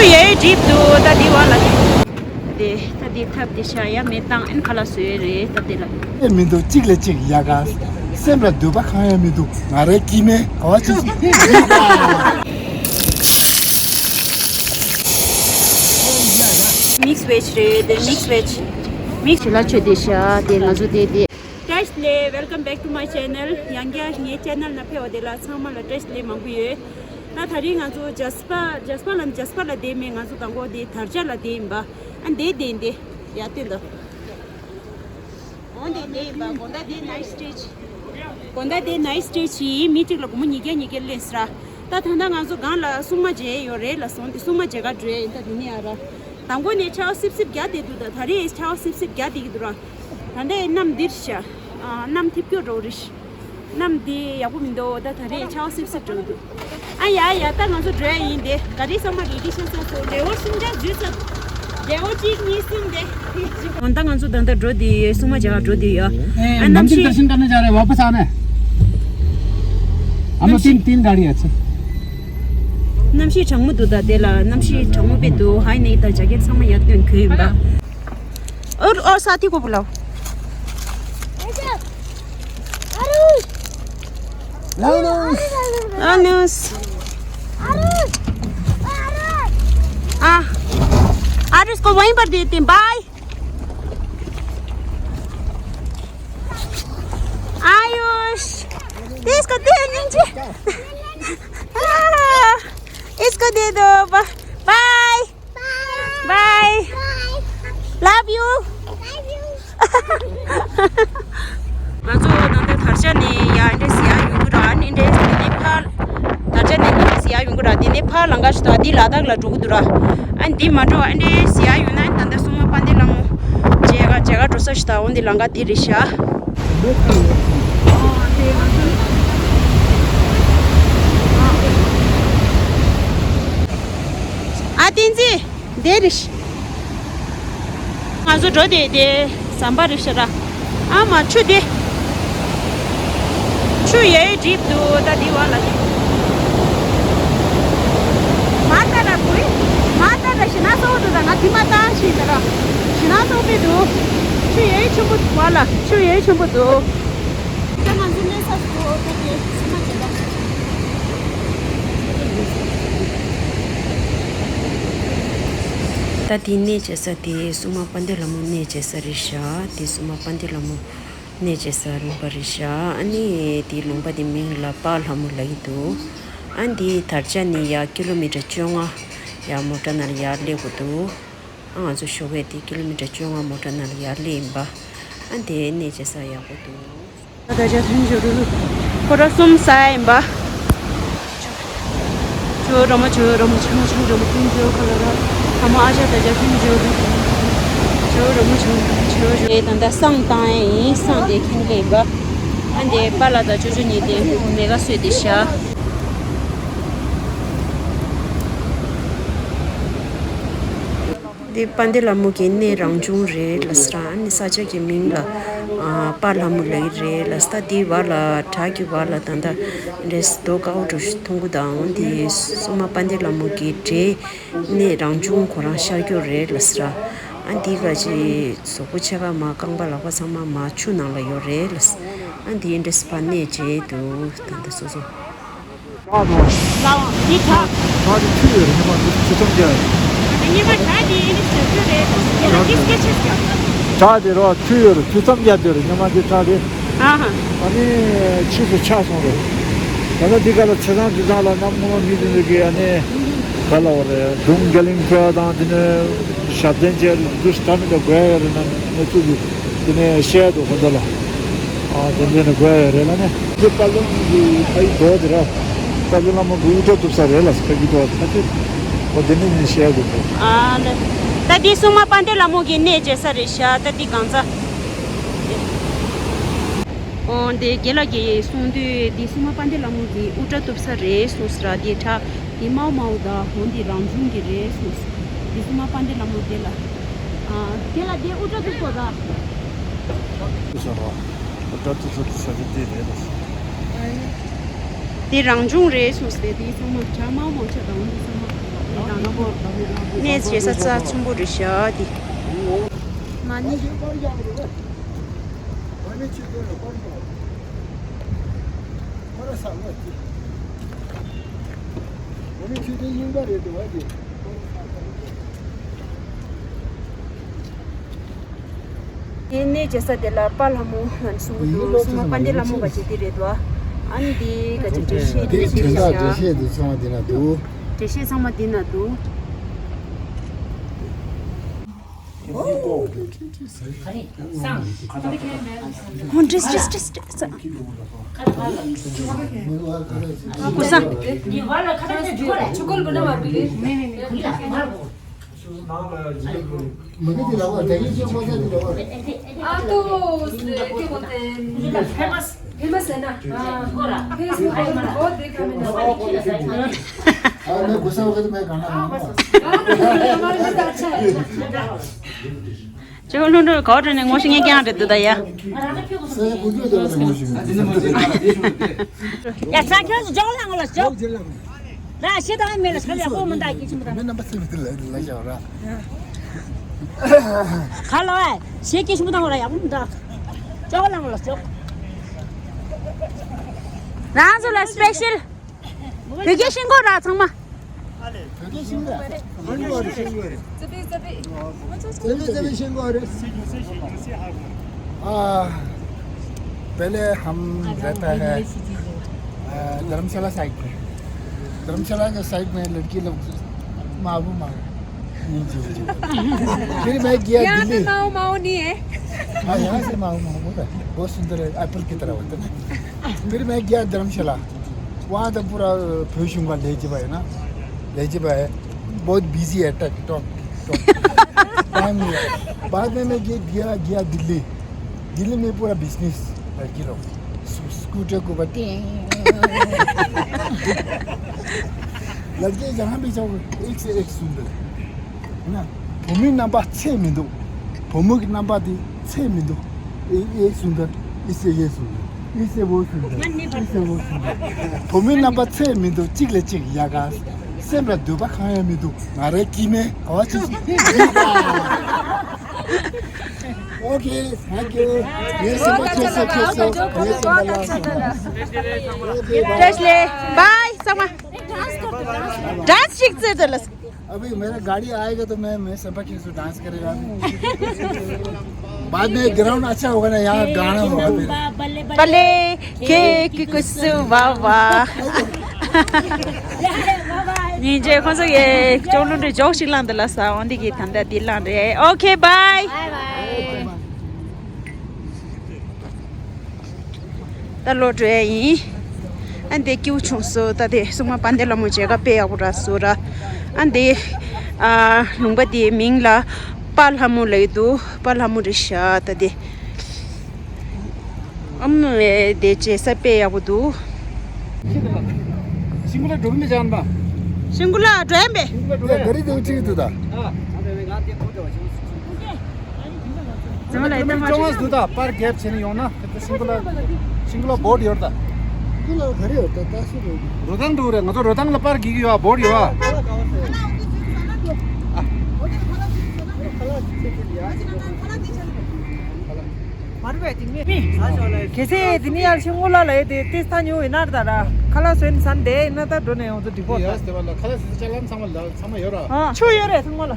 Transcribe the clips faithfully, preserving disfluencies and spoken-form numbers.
ཡའི་འགྲིབ་འདུག་ད་འདི་བ་ལ། དེ་ད་འདི་ཐབ་དེ་ཤ་ཡ་མེ་བཏང་ཨན་ཁ་ལ་བཟོས་རེད་ད་དེ་ལ། ཨེ་མི་འདུག་གཅིག་ལས་གཅིག་ཡག་ག་སེམས་ལ་འདོད་པ་གང་ཡང་མི་འདུག་ང་རའི་སྐྱིད་མེད་ག་བ་ཅིག་མིག་སི་བེཇ་རེད་དེ་མིག་སི་བེཇ། མིག་སི་ལ་ཆོས་དེ་ཤ་དེ་ང་ཚོ་དེ་དེ། བཀྲ་ཤིས་བདེ་ལེགས། Welcome back to my channel. ཡང་བསྐྱར་ངའི་ཆེ་ནལ་ནང་ཕེབས་པ་དེ་ལ་ཚང་མ་ལ་བཀྲ་ཤིས་བདེ་ལེགས་མང་པོ་ཡོད། ད་ད་རིང་ང་ཚོ་ཇཱ་སི་པ་ཇཱ་སི་པ་ལ་ཇཱ་སི་པ་ལ་བསྡད་མེད། ང་ཚོ་དང་པོ་དེ་དར་ཆ་ལ་བསྡད་ཡིན་པ། ཨ་འདི་བསྡད་ཡིན་དེ་ཡ་བསྟན་དོ། འོ་འདི་བསྡད་ཡིན་པ། དགོང་དག་དེ་ནའིཊ་སི་ཊེ་ཇི། དགོང་དག་དེ་ནའིཊ་སི་ཊེ་ཇི་ཡིན། མི་གཅིག་ལ་སྒོར་མོ་ཉིས་བརྒྱ་ཉིས་བརྒྱ་ལེན་ས་ར། ད་ད་ལྟ་ང་ཚོ་སྒང་ལ་སྲུང་མ་མཇལ་ཡོད་རེད་ལ་སོང་དེ་སྲུང་མ་མཇལ་ག་འགྲོ་ཡ་ཡིན། ད་དེ་ནས་ཨ་ར། དང་པོ་ནས་ཆར་པ་སིབ་སིབ་རྒྱག་བསྡད་འདུག་ད་ད་རེས་ཆར་པ་སིབ་སིབ་རྒྱག་བསྡད་ཀྱི་འདུག་ར། ད་ལྟའི་གནམ་འདིར་ཤ། ཨ་གནམ་འཐིབས་སྐྱོ་འགྲོ་རེད། གནམ་འདི་ཡག་པོ་མི་འདུག་ད་ད་རེས་ཆར་པ་སིབ་སིབ་འགྲོ་གི་འདུག་ཨ་ཡ་ཡ་ད་ང་ཚོ་འགྲོ་ཡ་ཡིན་དེ། ག་རེ་ཚང་མ་རེ་ཌི་བྱས་ཚར་སོང་། ལེའུ་གསུམ་ཆ་འཛུལ་ཚར། ལེའུ་གཅིག་གཉིས་གསུམ་དེ། འོ་ད་ང་ཚོ་ད་ལྟ་འགྲོ་དེ་སྲུང་མ་མཇལ་ག་འགྲོ་དེ་ཡོད། ཨེ་ཨ་གནམ་མནྡིར་གཤིས། དར་ཤན་ཀར་ནེ་ཇ་རེ། ཝ་པས་ཨ་ནེ། हम लोग तीन तीन गाड़ी है। अच्छा। གནམ་གཤིས་གྲང་མོ་འདུག་ད་དེ་ལ་གནམ་གཤིས་གྲང་མོ་དཔེ་འདུག་ཧའི་ནེག་དང་ཇེ་ཀེཊ་ཚང་མ་ཡར་བཏོན་གྱི་ཡོད་ཡིན་པ། और और साथी को बुलाओ। लाउनुस। लाउनुस। हाँ। आरुष को वहीं पर देते हैं। बाय। आयुष। दे इसको, दे नीचे। इसको दे दो। बाय। Bye. Love you. ང་ཚོ་ད་ལྟ་དར་ཆ་ནས་ཡར་འདྲེ་ཟི་ཡར་ཡོང་གི་ར། ཨ་ནི་འདྲེ་ཟི་ནས་ཕར། དར་ཆ་ནས་འདྲེ་ཟི་ཡར་ཡོང་གི་ར། དེ་ནས་ཕར་ལམ་ཁ་ཞིག་ད་འདི་ལ་དྭགས་ལ་འགྲོ་གི་འདུག་ར། ཨ་འདི་མ་འགྲོ་ཨ་འདྲེ་ཟི་ཡར་ཡོང་ན་ད་ལྟ་སྲུང་མ་དཔལ་ལྡན་ལྷ་མོ་མཇལ་ག་མཇལ་ག་འགྲོ་ས་ཞིག་ད་འོ་འདི་ལམ་ཁ་འདི་རེད་ཤག་ཨ་བསྟན་འཛིན། འདིར། ང་ཚོ་འགྲོ་དེ་དེ་ཟམ་པ་རེད་ཤག་ར། ཨ་མ་ཆུ་དེ། ཆུ་ཡའི་འགྲིབ་འདུག་ད་འདི་བ་ལ་དེ། མ་ལྟ་ར་བུ། མ་ལྟ་ར་ཞི་ན་སོ་འདུག་ད་ང་དེ་མ་ལྟ་ཞིག་ད་ར། ཞི་ན་སོ་པའི་འདུག་ཆུ་ཡའི་ཆེན་པོ་བ་ལ་ཆུ་ཡའི་ཆེན་པོ་འདུག་ད་ང་ཚོ་གནས་ས་འགྲོ་ད་དེ་སེམས་མ་བྱེད་ལ། ད་དེ་གནས་བྱེད་ས་དེ་སྲུང་མ་དཔལ་ལྡན་ལྷ་མོ་གནས་བྱེད་ས་རེད་ཤག་དེ་སྲུང་མ་དཔལ་ལྡན་ལྷ་མོ་གནས་བྱེད་ས་ལུང་པ་རེད་ཤག་ཨ་ནི་དེ་ལུང་པ་དེ་མིང་ལ་དཔལ་ལྷ་མོ་ལབ་ཀྱི་འདུག་ཨ་འདི་དར་ཆ་ནས་ཡར་ཀི་ལོ་མི་ཊར་བཅོ་ལྔ་ཡར་མོ་ཊ་ནང་ལ་ཡར་སླེབས་དགོས་འདུག་ཨ་ང་ཚོ་ཞོགས་པའི་དེ་ཀི་ལོ་མི་ཊར་བཅོ་ལྔ་མོ་ཊ་ནང་ལ་ཡར་སླེབས་ཡིན་པ། ཨ་འདི་གནས་བྱེད་ས་ཡག་པོ་འདུག་ད་ཆ་ཐོན་ཞོར་རུ། ཁོ་ར་གསུམ་ས་ཡིན་པ། ཇོ་རོ་མོ་ཇོ་རོ་མོ་ཇོ་མོ་ཇོ་རོ་མོ་ཐུན་ཇོ་ཁ་ལ་ར། ཁ་མོ་ཨ་ཅག་ད་ཆ་ཐུན་ཇོ་རུ། ཇོ་རོ་མོ་ཇོ་རོ་མོ་ཇོ་ཇོ། ཨེ་ད་ད་བསང་བཏང་ཡ་ཡིན། བསང་དེ་ཁྱིམ་ལས་པ། ཨ་འདི་པཱ་ལགས་དང་ཅོ་ཅོ་གཉིས་དེ་མེ་ཁ་གསོས་ཏེ་བཞག་འདི་དཔལ་ལྡན་ལྷ་མོ་གི་གནས་རང་བྱུང་རེད་ལ་ས། ཨ་ནི་ས་ཆ་གི་མིང་ལ་ཨ་དཔལ་ལྷ་མོ་ལབ་ཀྱི་རེད་ལ་ས། ད་འདི་བར་ལ་བྲག་གི་བར་ལ་ད་ལྟ་འདྲེ་རྡོ་དཀར་པོ་འདྲ་ཞིག་མཐོང་གི་འདུག་འོ་འདི་སྲུང་མ་དཔལ་ལྡན་ལྷ་མོ་གི་གྲས་གནས་རང་བྱུང་ཁོ་རང་ཤར་རྒྱུ་རེད་ལ་ས། ཨ་འདི་ག་ཅི་གཟུགས་པོ་ཕྱེད་ཀ་མར་རྐང་པ་ལག་པ་ཚང་མ་མར་ཆུ་ནང་ལ་ཡོད་རེད་ལ་ས། ཨ་འདི་འདྲེ་ས་ཕར་གནས་བྱས་འདུག་ད་ལྟ་སོ་སོ། ལའོ་འདི་བྲག་བྲག་འདི་ཆུ་ཡོད་རེད། ཉི་མ་འདི་ཆུ་མཚམས་རྒྱག་ཡོད་རེད། ཉི་མ་བྲག་འདི་ཨེ་ནི་ཟེར་རྒྱུ་རེད། ཉི་མ་འདི་སྐད་ཆ་ཟེར། བྲག་འདི་རོ་ཆུ་ཡོད་རེད། ཆུ་མཚམས་རྒྱག་འདི་རེད། ཉི་མ་འདི་བྲག་འདི། ཨ་ཧ། ཨ་ནི་ཕྱིས་སུ་ཆག་སོང་རེད། ད་ལྟ་འདི་ག་ལ་ཆ་ཚང་འདི་ཚང་ལ་གནམ་སྔོན་མ་མི་འདི་འདི་གི་ཨ་ནི་ག་ལ་བ་རེད། སྒྲུང་རྒྱ་གླིང་ཕུ་བ་དང་འདི་ནི་ཞབས་བརྟན་བཅས་རེད། འདུ་ཤ་མི་འདྲ་དགོས་ཡ་རེད་ན་ནི་ཚུལ་གྱི། དེ་ནས་བཤད་འདུག་ཁོ་ཚོ་ལ། ཨ་དེ་འདྲ་ནས་དགོས་ཡ་རེད་ལ་ནི། དེ་དཔལ་ལྡན་གྱི་ཕ་ཡི་རྡོ་དེ་ར། དཔལ་ལྡན་ལྷ་མོ་གི་དབུ་སྐྲ་གཏུབ་ས་རེད་ལ་ཁ་གི་རྡོ་ཁ་ཅིག་འོ་དེ་འདྲ་ནས་བཤད་འདུག་ཨ་ལེ། ད་འདི་སྲུང་མ་དཔལ་ལྡན་ལྷ་མོ་གི་གནས་མཇལ་ས་རེད་ཤག་ད་འདི་གང་ཚ། ཨོ་དེ་དགེ་ལགས་ཀྱིས་གསུངས་དུས་འདི་སྲུང་མ་དཔལ་ལྡན་ལྷ་མོ་གི་དབུ་སྐྲ་གཏུབ་ས་རེད་གསུངས་ས་ར། དེ་ཁྲ་དེ་དམར་དམར་པོ་ད་འོ་འདི་རང་བྱུང་གི་རེད་གསུངས་ས། འདི་སྲུང་མ་དཔལ་ལྡན་ལྷ་མོ་དེ་ལ། ཨ། དེ་ལ་དེ་དབུ་སྐྲ་གཏུབ་དགོས་ད། དེ་ཟེར་བ། དབུ་སྐྲ་གཏུབ་ས་དེ་ས་ཆ་དེ་རེད་ལ། དེ་རང་བྱུང་རེད་གསུངས་ཏེ་དེ་ཚང་མ་བྱ་མང་མང་ཆ་དང་འོ་འདི་ཚང་མ་དེ་རང་བྱུང་། ནས་བྱེད་ས་རྩ་ཆེན་པོ་རེད་ཤག་དེ། མ་ཎི། དེ་ནས་བྱེད་ས་དེ་ལ་པཱ་ལྷ་མོ་ལ་གསུང་གི་འདུག། གསུང་མ་དཔལ་ལྡན་ལྷ་མོ་ག་ཅིག་དེ་རེད་དོ། ཨ་ནི་དེ་ག་ཅིག་འགྲེལ་བཤད་དེ་དེ་ཅིག་དོན་དག་འགྲེལ་བཤད་དེ་ཚང་མ་དེ་ན་འདུག། འགྲེལ་བཤད་ཚང་མ་དེ་ན་འདུག། ཁོང་ཏྲིས་ཏྲིས་ཏྲིས་ཏྲིས། ཨ་ཁུ་སང་། ཅོ་ལྷུན་གྲུབ་གོ་དྲན་ནས་ངོ་ཤེས་ངེས་ཀྱང་རེད་འདུག་ད་ཡ། ཡ་ས་ཁྱོད་ཚོ་ཅོག་ལ་ངོ་ལ་ཅོག་ལ་ཤེས་དང་མེད་ལ་ཁ་ལ་ཡག་པོ་མི་འདུག་སྐྱེ་ཆུ་མི་འདུག་མི་རྣམ་པ་སེམས་དེ་ལ་ལ་ཞག་ར། ག་ལ་བས་ཞེས་སྐྱེ་ཆུ་མི་འདུག་ར་ཡག་པོ་མི་འདུག་ཅོག་ལ་ངོ་ལ་ཅོག་རང་ཚོ་ལ་སི་པེ་ཤལ། བོད་སྐད་ཤེས་གོ་ར་ཚང་མ། བོད་སྐད་ཤེས་གོ་ར། ཤེས་གོ་ར། ཤེས་གོ་ར། ཨ། पहले हम रहता है, अ, धर्मशाला साइड में। धर्मशाला के साइड में लड़की लोग माऊ माऊ। फिर मैं गया यहाँ पे दिल्ली। माऊ माऊ नहीं है। हाँ, यहाँ से माऊ माऊ होता है। बहुत सुंदर है, एप्पल की तरह होता है। फिर मैं गया धर्मशाला। वहाँ तो पूरा, अ, भूषण का ले जब है ना, ले जब है, बहुत बिजी है, टक टक टक। टाइम नहीं है। बाद में मैं गया, गया, गया दिल्ली। दिल्ली में पूरा बिजनेस लड़की लोग। स्कूटर को बटे। लड़के जहाँ भी जाओ, एक से एक सुंदर। होइन? भूमि नम्बर छ में दो। भूमि नम्बर दी छ में दो। ये, ये सुंदर, इससे ये सुंदर, इससे वो सुंदर, इससे वो सुंदर। भूमि नम्बर छ में दो, चिक ले चिक यागा। सेम ला दुबा खाया में दो। अरे की में, और चीज। OK, thank you। ये सब कैसे, कैसे, ये सब वाला। OK, bye। जय श्री बाय, समा। डांस सीख से चलस। अभी मेरा गाड़ी आएगा तो मैं, मैं सबक से डांस करेगा अभी। बाद में ग्राउंड अच्छा होगा ना, यहाँ गाना होगा फिर। बल्ले के कुसु बाबा। ཉིན་རྗེས་ཁོང་ཚོ་ཡི་ཅོག་ལུ་འདྲེ་ཅོག་ཞིག་ལངས་འདི་ལ་ས་འོང་འདི་གི་ད་ལྟ་འདི་ལངས་རེད། ཨོ་ཁེ་བྷའི། ད་ལོ་འགྲོ་ཡ་ཡིན། ཨ་འདི་སྐྱིད་པོ་བྱུང་སོང་། ད་དེ་སྲུང་མ་དཔལ་ལྡན་ལྷ་མོ་མཇལ་ཁ་དཔེ་ཡག་པོ་རག་སོང་ར། ཨ་འདི་ཨ་ལུང་པ་དེའི་མིང་ལ་དཔལ་ལྷ་མོ་ལབ་ཀྱི་འདུག། དཔལ་ལྷ་མོ་རེད་ཤག་ད་དེ། ཨམ་དེ་བྱེད་ས་དཔེ་ཡག་པོ་འདུག། ཤིང་ཀུ་ལ་འགྲོ་མི་ཅང་པ། ཤིང་ཀུ་ལ་འགྲོ་ཡ་མེད། ཤིང་ཀུ་ལ་འགྲོ་ཡ། ག་རེ་དེ་ཁྲིད་འདུག་ད། ཨ། ཚང་མ་ལ་ཡིན་ན་མ་ཅོང་ཨ་འདུག་ད། པར་རྒྱབ་བྱས་ནས་ཡོང་ན་ཤིང་ཀུ་ལ་ཤིང་ཀུ་ལ་བོད་ཡོད་ད། ཤིང་ཀུ་ལ་ག་རེ་ཡོད་ད། ད་སུ་རེད། རོ་ཐང་འགྲོ་རེད། ང་ཚོ་རོ་ཐང་ལ་པར་རྒྱག་གི་ཡོད། བོད་ཡོད་ཨ། གལ་སྲིད་དེ་ནི་ཡར་ཤིང་ཀུ་ལ་ལ་ཡོད་དེ་ཏིས་ཐ་ཉུ་ཡིན་ན་ད་ར་ཁ་ལག་བཟོས་ནས་ཟ་འདི་ཡིན་ན་ད་འགྲོ་ནས་ཡོང་ཚོ་འགྲིག་གོ། ཡ་སྟེ་བ་ལ་ཁ་ལག་བཟོས་ཅ་ལག་ཚང་མ་ལ་ཚང་མ་ཡོད་ར། ཨ། ཆུ་ཡོད་རེད་ཚང་མ་ལ།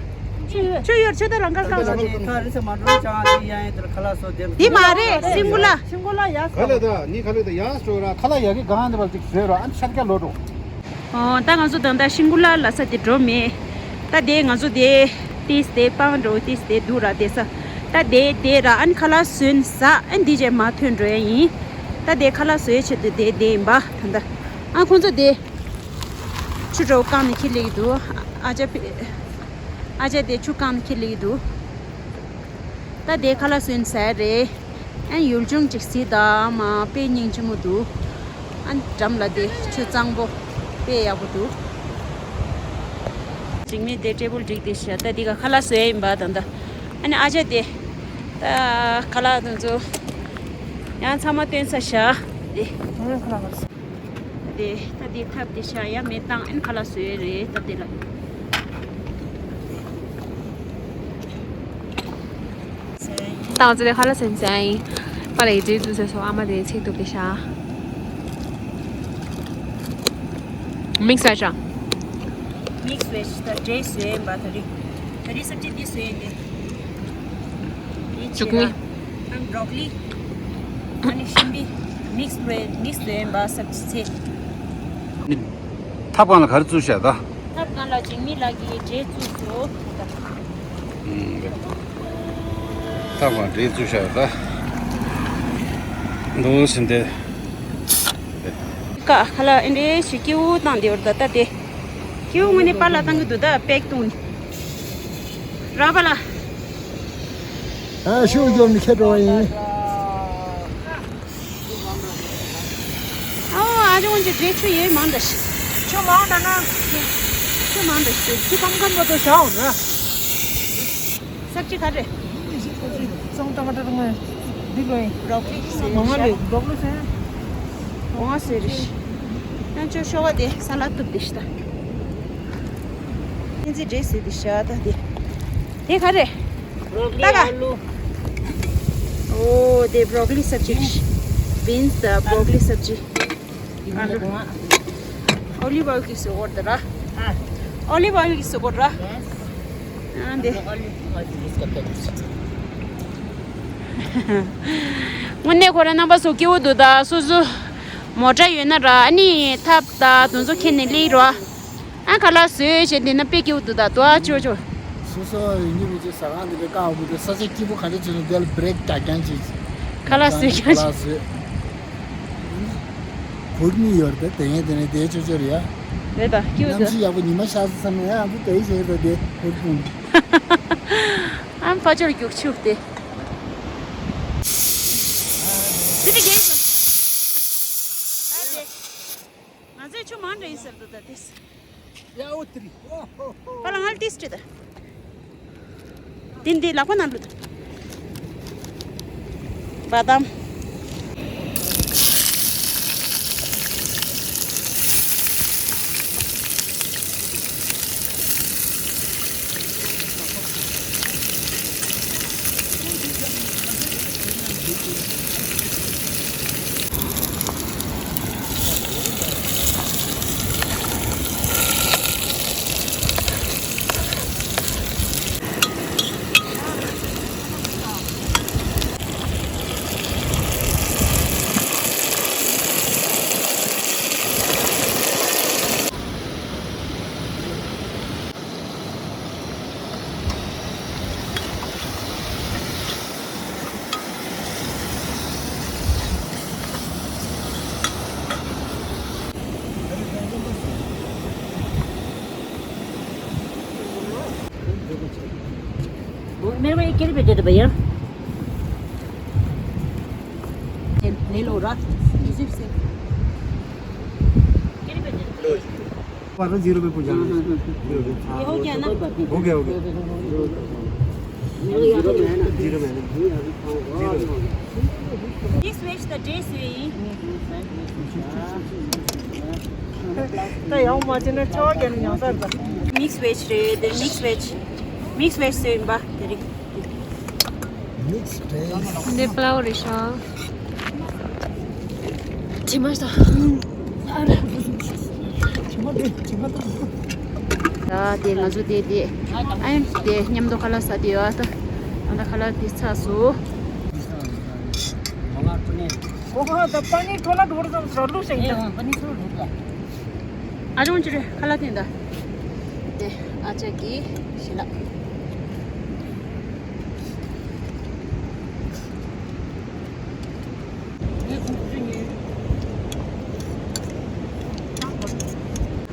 ཆུ་ཡོད། ཆུ་ཡོད། ཆུ་དེ་རང་ག་གང་ཟ་ཆེ། ཁ་རི་ས་མ་འགྲོ་ཅང་དེ་ཡ་ཡིན་དེ་ལ་ཁ་ལག་བཟོ་དེ། འདི་མ་རེད་ཤིང་ཀུ་ལ། ཤིང་ཀུ་ལ་ཡ་ཁ་ལག་ད་ནི་ཁ་ལག་ད་ཡ་སྤྲོ་ར། ཁ་ལག་ཡ་གི་གང་དེ་བ་ཅིག་བཟོས་ར། ཨ་ནི་ཤར་རྒྱག་ལོ་འགྲོ། ཨོ། ད་ང་ཚོ་ད་ལྟ་ཤིང་ཀུ་ལ་ལ་ས་དེ་འགྲོ་མེད། ད་དེ་ང་ཚོ་དེ་ཏིས་དེ་སྤང་འགྲོ་ཏིས་དེ་འདུག་ར། དེ་ས་ད་དེ་དེ་ར། ཨན་ཁ་ལག་བཟོས་ཟ། ཨན་དེ་རྗེས་མ་ཐོན་འགྲོ་ཡ་ཡིན། ད་དེ་ཁ་ལག་བཟོ་ཡ་ཆེད་དུ་དེ་དེ་ཡིན་པ་ད་ལྟ། ཨ་ཁོང་ཚོ་དེ་ཆུ་གྲོག་བཀང་ནས་ཁྱེར་ལེགས་འདུག། ཨ་ཅག་ཕེ་ཨ་ཅག་དེ་ཆུ་བཀང་ནས་ཁྱེར་ལེགས་འདུག། ད་དེ་ཁ་ལག་བཟོས་ཟ་རེད། ཨན་ཡུལ་ལྗོངས་ཅིག་གཟིགས་དང་མ་དཔེ་སྙིང་རྗེ་མོ་འདུག། ཨན་འགྲམ་ལ་དེ་ཆུ་གཙང་པོ་དཔེ་ཡག་པོ་འདུག། འཇིགས་མེད་དེ་ཊེ་བལ་བསྒྲིགས་དེ་ཤ་ད་འདི་ག་ཁ་ལག་བཟོས་ཡིན་པ་ད་ད། ཨན་ཨ་ཅག་དེ་ད་ཁ་ལག་དེ་ཚོ་ཡང་ཚང་མ་སྟོན་ས་ཤ་དེ། དེ་ད་དེ་ཐབ་དེ་ཤ་ཡ་མེ་བཏང་ཨན་ཁ་ལག་བཟོས་རེད་ད་དེ་ལ། ཏང་ཙི་ལེ་ཁ་ལ་སེམས་སེ་ཨིན། པ་ལ་ཡི་ཙི་ཙུ་སེ་སོ་ཨ་མ་དེ་ཚིག་ཏུ་པེ་ཤ། མིག་སི་བེ་ཇ། མིག་སི་བེ་ཇ་ད་འདྲེ་སོ་ཡིན་པ་ད་རི། ད་རི་སབ་ཅི་འདི་སོ་ཡིན་ཏེ། འདི་ཅུག་མི། ཨན་བྲོག་ལི། ཨ་ནི་ཤིམ་པི། མིག་སི་བེ་མིག་སི་ཡིན་པ་སབ་ཅི་ཚེ། ཐབ་ཁང་ལ་ག་རེ་བཙུགས་ཤག་ད། ཐབ་ཁང་ལ་འཇིགས་མེད་ལགས་ཀྱིས་འདྲེ་བཙུགས་སོ། ཐབ་ཁང་འདྲེ་བཙུགས་ཤག་ད། འདུག་ཟིན་ཏེ། ཀ་ཁ་ལ་ཨེ་འདྲེ་ཞིག་སྐྱེ་བོ་བཏང་དེ་བར་ད་ལྟ་དེ། སྐྱེ་བོ་དངོས་གནས་པཱ་ལགས་བཏང་གི་འདུག་ད་པེག་བཏུང་ནི། ར་པཱ་ལགས། ཨ་ཤུ་འཇོམས་ནི་ཁྱེད་འགྲོ་བ་ཡིན། ཨོ་ཨ་ཅོ་ཅོ་འདྲེ་ཆུ་ཡོད་མང་འདྲ་ཞིག་ཆུ་མང་འདྲ་ན། ཆུ་མང་འདྲ་ཞིག་ཆུ་ཁམ་ཁམ་པོ་ཏོ་ཞའོ་ན། ས་གཅིག་ག་རེ། ཙོང་ཏ་མ་ཏ་རུ་ང་འདི་ལོ་ཡིན། བྲོག་ལི་ཟེར་མང་ལེ་བྲོག་ལི་ཟེར། འོང་ཟེར་རེ། ཡང་ཅོ་ཤོག་ག་དེ་ས་ལ་གཏུབ་དེ་ཤི་ད། ཨིན་ཙི་འདྲེ་ཟེར་དེ་ཤ་ད་དེ། དེ་ག་རེ། ཏ་ག་ཨ་ལུ། ཨོ་དེ་བྲོག་ལི་སབ་ཇི་རེད། བིན་སི་དང་བྲོག་ལི་སབ་ཇི། ཨ་ལུ། ཨོ་ལིབ་ཨོ་ཡལ་གྱིས་བཟོ་དགོས་རེད་ད་ར། ཨོ་ལིབ་ཨོ་ཡལ་གྱིས་བཟོ་དགོས་རེད་ར། ཨ་འདི། དངོས་གནས་ཁོ་རང་རྣམ་པ་ཚོ་སྐྱིད་པོ་འདུག་ད་སོ་སོ། མོ་ཊ་ཡོད་ན་ར་ཨ་ནི་ཐབ་ད་དུང་ཚོ་ཁྱེར་ནས་སླེབས་རོགས། ཨ་ཁ་ལག་བཟོས་བྱས་འདི་ན་དཔེ་སྐྱིད་པོ་འདུག་ད་དུ་ཨ་ཅོ་ཅོ། སོ་སོ་ཡིན་གྱི་མི་གཅིག་ཟ་ཁང་འདི་འདྲའི་བཀག་འོང་གི་འདུག་ས་ཆ་སྐྱིད་པོ་ག་འདྲ་བྱུང་ན་དེ་ལ་བྷི་རེག་རྒྱག་རྐྱང་བྱེད། ཁ་ལག་བཟོས་རྐྱང་ཁ་ལག་བཟོས། བུར་གཉིས་ཡོད་རེད་དེ་ངས་དེ་ནས་དེའི་ཅོ་ཅོ་རེད་ཡ། རེད་ད་སྐྱིད་པོ་འདུག་གནམ་གཤིས་ཡག་པོ་ཉི་མ་ཤར་སོང་བསམ་ནས་ཡ་ཨ་བུ་དེ་བྱས་ད་དེ་བུར་ཕུང་། ཨ་ཕ་ཅོར་རྒྱུག་ཆུག་སྟེ། དེ་ནི་རྒན་སོང་། ད་དེ། ང་ཚོས་ཆུ་མང་འདྲ་ཡིན་ཟེར་འདུག་ད་དེ། ཡ་འོ་ཏི་རི། པ་ལ་ངལ་ཏིས་ཏི་ད། དེ་འདི་ལག་པ་ནང་ལུད། བ་དམ། मेरे को एक के जी दे दो भैया। ले लो रात। बारह जीरो पे पहुंचा। ये हो गया ना? हो गया, हो गया। जीरो में है ना? जीरो में है ना? जीरो में। Mix veg the taste we. ད་ཡང་མ་བྱས་ན་ཆོ་ག་ནི་ཡང་ས་རེད། Mix veg རེད་དེ། Mix veg། Mix veg ཟེར་ཡིན་པ་དེ་རེད། འདི་ཕ་ལ་བ་རེད་ཤག་དྲི་མ་ཤ། ད་དེ་ང་ཚོ་དེ་དེ་ཨ་ཡིན་དེ་མཉམ་དུ་ཁ་ལག་ཟ་དེ་ཡོད་ད། ང་ད་ཁ་ལག་དེ་ཚགས་སུ། ཨ་ཅོང་ཅི་རེད་ཁ་ལག་དེ་འདྲ། དེ་ཨ་ཅག་གི་ཞི་ལགས།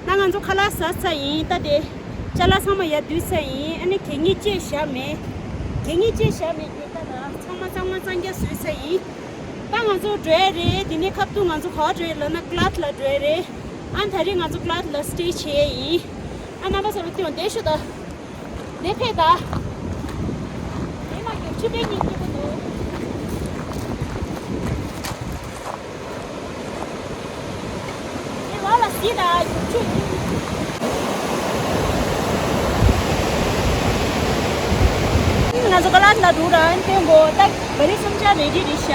ད་ང་ཚོ་ཁ་ལག་ཟ་ཚར་ཡིན། ད་དེ་ཅ་ལག་ཚང་མ་ཡར་བསྡུས་ཚར་ཡིན། ཨ་ནི་གད་སྙིགས་ཅིག་བཞག་མེད། གད་སྙིགས་ཅིག་བཞག་མེད་ཀྱི་ད་ལ་ཚང་མ་གཙང་མ་གཙང་རྐྱང་བཟོས་ཚར་ཡིན། ད་ང་ཚོ་འགྲོ་ཡ་རེད། དེ་ནས་ཁ་ཐུག་ང་ཚོ་ག་པར་འགྲོ་ཡ་ལབ་ན་ཀླད་ལ་འགྲོ་ཡ་རེད། ཨ་ད་རེས་ང་ཚོ་ཀླད་ལ་སི་ཊེ་བྱེད་ཡ་ཡིན། ཨ་རྣམ་པ་ཚོ་ལ་སྟོན་བདེ་ཤོག་ད། དེ་ཕེ་ད། དེ་མ་གྱུར་ཆུ་པའི་ཉིན་སྐྱིད་པོ་འདུག་དེ་བ་ལ་སི་ད་གྱུར་ཆུ་ཡིན། ང་ ཀ་ལ་ལ་འགྲོ་ར་ཨན་ཏེ་གོ་ད་ག་རི་སུམ་ཆ་རེ་ཌི་རེད་ཤག་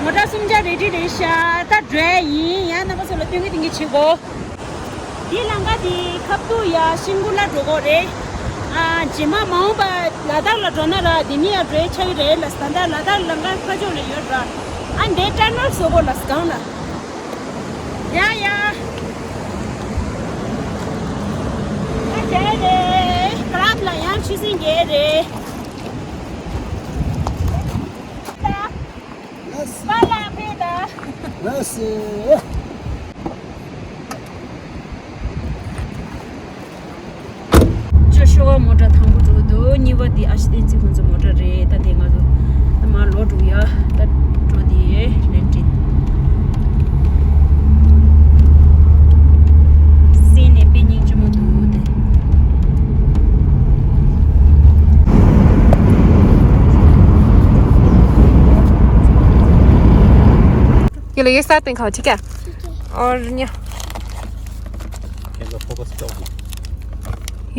མོ་ཊ་སུམ་ཆ་རེ་ཌི་རེད་ཤག་ད་འགྲོ་ཡ་ཡིན། ཡང་རྣམ་པ་ཚོ་ལ་སྟོན་གི་སྟོན་གི་བྱེད་གོ། འདི་ལམ་ཁ་འདི་ཁབ་ཏུ་ཡ་ཤིང་ཀུ་ལ་འགྲོ་གོ་རེད། ཨ་རྗེས་མ་མ་འོངས་པ་ལ་དྭགས་ལ་འགྲོ་ན་ར་འདི་ནི་ཡ་འགྲོ་ཡ་ཆགས་ཀྱི་རེད་ལ། ད་ལྟ་ལ་དྭགས་ལམ་ཁ་ཁ་ཕྱོགས་ལ་ཡོད་ར། ཨ་འདི་ཊ་ནལ་བཟོ་གོ་ལ་སྒང་ལ། ཡ་ཡ། ཨ་རྒྱལ་རེད། ཀ་ལབ་ལ་ཡང་ཆུ་སྲིན་རྒྱལ་རེད། ལགས་སེ། པཱ་ལགས་ཕེབས་དང་། ལགས་སེ། ཅོ་ཤོ་བ་མོ་ཊ་དང་པོ་འགྲོ་འདུག་གཉིས་པ་དེ་ཨ་ཤི་བསྟན་འཛིན་ཁོང་ཚོ་མོ་ཊ་རེད། ད་དེ་ང་ཚོ་ད་མར་ལོག་འགྲོ་ཡ། ད་འགྲོ་དེ་ལན་ཀྲིན། སེམས་ནས་དཔེ་སྙིང་རྗེ་མོ་འདུག་དེ། ये लो, ये साथ में खाओ, ठीक है? और न्या। ये लो, फोकस करो।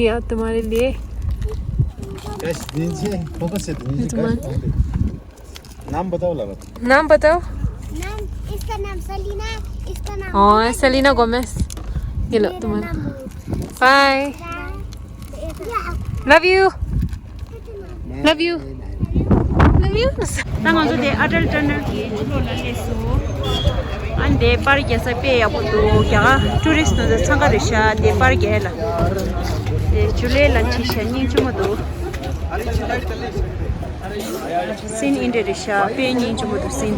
ये तुम्हारे लिए। कैश दीजिए, फोकस से दीजिए, ये तुम्हारे। कैश दीजिए। नाम बताओ, लगा। नाम बताओ। नाम, इसका नाम सेलिना, इसका नाम हाँ, सेलिना गोमेस। ये लो, मेरा तुम्हारा। नाम बाय। या। Love you. Love you. Love you. ད་ང་ཚོ་དེ་ཨ་ཊལ་ཊ་ནལ་གྱི་ཕྱི་ལོགས་ལ་སླེབས་སོང་། ཨ་ནི་དེ་པར་རྒྱག་ས་དཔེ་ཡག་པོ་འདུག་རྒྱ་གར་ཊུ་རི་སི་ཊི་ཚང་ག་རེད་ཤག་དེ་པར་རྒྱག་ལ། དེ་ཇུ་ལེ་ལ་ཁྲིད་ཤག་སྙིང་རྗེ་མོ་འདུག་སིན་ཨིན་ཌི་ཡ་རེད་ཤག་དཔེ་སྙིང་རྗེ་མོ་འདུག་སིན།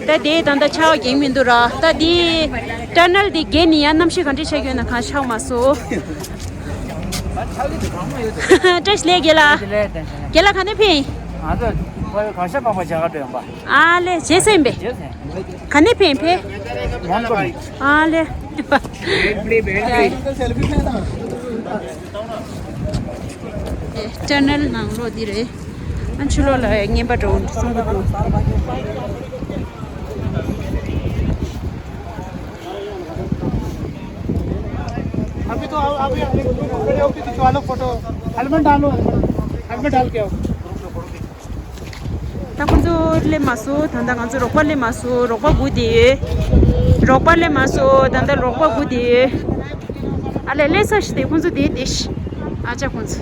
ད་དེ་ད་ལྟ་ཆར་པ་རྒྱག་མི་འདུག་ར། ད་དེ་ཊ་ནལ་དེ་བརྒལ་ནས་ཡང་གནམ་གཤིས་ག་འདྲ་ཆགས་ཡོད་ན་གང་ཆགས་མ་སོང་། བཀྲ་ཤིས་བདེ་ལེགས་རྒན་ལགས། རྒན་ལགས་ག་ནས་ཕེབས་ཡིན། ང་ཚོ་ག་ཤ་པགས་པ་བྱ་དགའ་སྤྲོད་ཡོང་པ། ཨ་ལེ་བྱས་ཙང་ཡིན་པས། བྱས་ཙང་། ག་ནས་ཕེབས་ཡིན་ཕེབས། ཡང་སྐོར་ནས། ཨ་ལེ། ཊ་ནལ་ནང་ལོགས་འདི་རེད། ཨ་ཕྱི་ལོགས་ལ་རྔན་པ་འདྲ་བོ་འདྲ་གསུང་གི་འདུག अभी तो आप, अभी आप खड़े होके खिंचवा लो फोटो। हेलमेट डालो, हेलमेट, हेलमेट डाल के आओ। ད་ཁོང་ཚོ་སླེབས་མ་སོང་། ད་ལྟ་ང་ཚོ་རོགས་པ་སླེབས་མ་སོང་། རོགས་པ་སྒུག་བསྡད་ཡོད། རོགས་པ་སླེབས་མ་སོང་། ད་ལྟ་རོགས་པ་སྒུག་བསྡད་ཡོད། ཨ་ལས་སླེབས་ས་ཞིག་དེ་ཁོང་ཚོ་དེ་དེ་ཤི། ཨ་ཅག་ཁོང་ཚོ།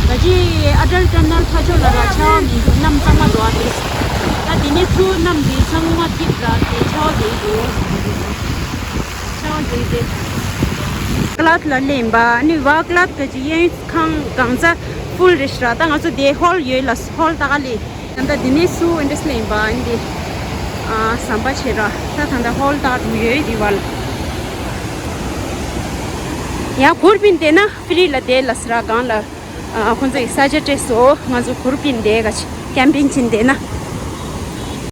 ད་ཅི་ཨ་ཊལ་ཊ་ནལ་ཕ་ཕྱོགས་ལ་ར་ཆར་པ་མི་འདུག་གནམ་གཙང་མ་འདུག་ཨ་དེ། ད་དེ་ནས་ཚུར་གནམ་དེ་ཚང་མ་འཐིབས་ར་དེ་ཆར་པ་དེ་འདུག་ཆར་པ་དེ་དེ། ཀ་ལབ་ལ་སླེབས་པ་ནི་བ་ཀ་ལབ་ད་ཅི་དབྱིན་ཁང་གང་ཚ་ཕུལ་རེད་ཤག་ད་ང་ཚོ་དེ་ཧོལ་ཡོད་ལ་ཧོལ་ད་ག་ལས། ད་ལྟ་འདི་ནས་སུ་ཨིན་ཌི་སི་ལེན་པ་ཨིན་ཏེ། ཨ་ཟམ་པ་བྱེད་ར། ད་ད་ལྟ་ཧོལ་ད་འགྲོ་ཡོད་འདི་བ་ལ། ཡང་གུར་པིན་དེ་ན་ཧྥི་རི་ལ་དེ་ལ་སི་ར་གང་ལ། ཨ་ཁོང་ཚོ་ཡི་ས་ཆ་སྤྲད་སོ། ང་ཚོ་གུར་པིན་དེ་ག་ཅི་ཀེམ་པིང་ཕྱིན་དེ་ན།